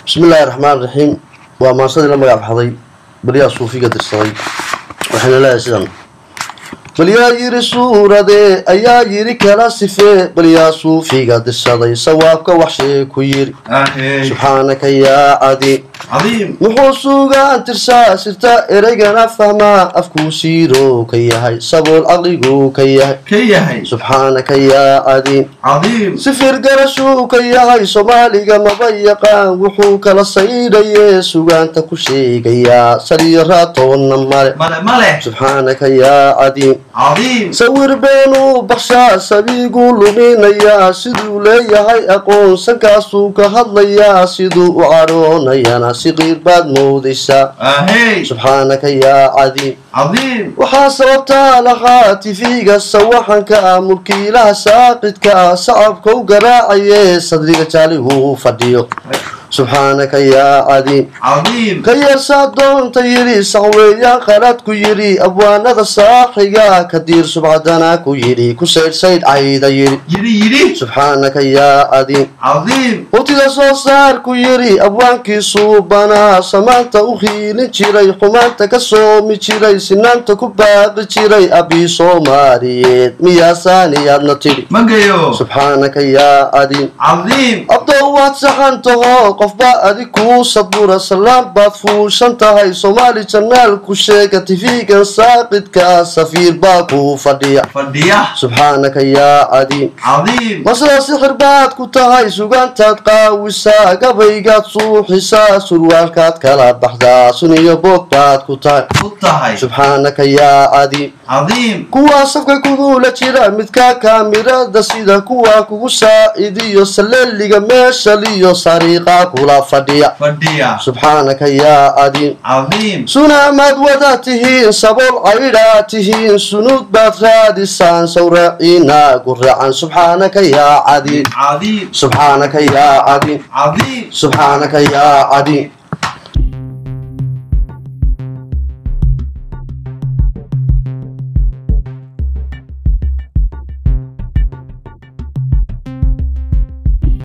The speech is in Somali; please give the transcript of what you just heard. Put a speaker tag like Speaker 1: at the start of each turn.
Speaker 1: Bismi illaahi raxmaan raxiim. Waa maansadii la magac baxday Balyaa Suufiga Dirsaday. Waxayna leedahay sidan: Balyaa yiri suuradee, ayaa yiri kala sifee, balyaa suufiga dirsaday, sawaabka waxshee ku yiri. Subxaanaka yaa cadiim.
Speaker 2: Cadiim.
Speaker 1: Muxuu suugaan tirsaa, sirta ereygana fahmaa, afkuu siiroo ka yahay, sabool caqliguu ka yahay.
Speaker 2: Ka yahay.
Speaker 1: Subxaanaka yaa cadiim.
Speaker 2: Cadiim.
Speaker 1: Sifir garashuu ka yahay, Soomaaliga maba yaqaan, wuxuu kala saydhaye sugaanta ku sheegayaa, saliyo raatoonna male.
Speaker 2: Male male.
Speaker 1: Subxaanaka yaa cadiim.
Speaker 2: Cadiim.
Speaker 1: Sawir beenuu baxshaa, sabiiguu luminayaa, siduu leeyahay aqoonsankaasuu ka hadlayaa, siduu u cadhoonayana siqiir baad moodaysaa. Subxaanaka yaa cadiim.
Speaker 2: Cadiim.
Speaker 1: Waxaa sababtaa lahaa tifiga sawaxanka ah, mulkiilaha saaqidka ah, sacabka u garaacaye, sadriga jaalihuu fadhiyo. Subxaanaka yaa cadiim.
Speaker 2: Cadiim.
Speaker 1: Ka yeersaa doonta yidhi, sax weeyaan qalad ku yidhi, abwaanada saaxiga kadiir subcadana ku yidhi, ku saydhsaydh cayda yidhi.
Speaker 2: Yidhi yidhi.
Speaker 1: Subxaanaka yaa cadiim.
Speaker 2: Cadiim.
Speaker 1: Hurtida soo saar ku yidhi, abwaankii suubanaa, samaanta u hiilin jiray, xumaanta ka soomi jiray, sinaanta ku baaqi jiray, abii Soomaaliyeed miyaasaaniyaadna tidhi.
Speaker 2: Magayo.
Speaker 1: Subxaanaka yaa cadiim.
Speaker 2: Cadiim.
Speaker 1: Abdow waad saxan taho, qofba adig kuu sabura, salaan baad fuushan tahay, Soomaali janaal ku sheega, tifigan saaqidka safiir baa kuu fadhiya.
Speaker 2: Fadhiya.
Speaker 1: Subxaanaka yaa cadiim.
Speaker 2: Cadiim.
Speaker 1: Masla sixir baad ku tahay, sugaantaad qaawisaa, gabaygaad suuxisaa, surwaalkaad kala baxdaa, suniyo boog baad ku tahay.
Speaker 2: Ku tahay.
Speaker 1: Subxaanaka yaa cadiim.
Speaker 2: Cadiim.
Speaker 1: Kuwaa safka kuduula jira, midka kaamirada sida, kuwaa kugu saacidiyo, saleeliga meeshaliyo sariiqa kula fadhiya.
Speaker 2: Fadhiya.
Speaker 1: Subxaanaka yaa cadiim.
Speaker 2: Cadiim.
Speaker 1: Sunaamaad wada tihiin, sabool caydhaa tihiin, sunuud baad raadisaan, sawraciina ku raacan. Subxaanaka yaa cadiim.
Speaker 2: Cadiim.
Speaker 1: Subxaanaka yaa cadiim.
Speaker 2: Cadiim.
Speaker 1: Subxaanaka yaa cadiim.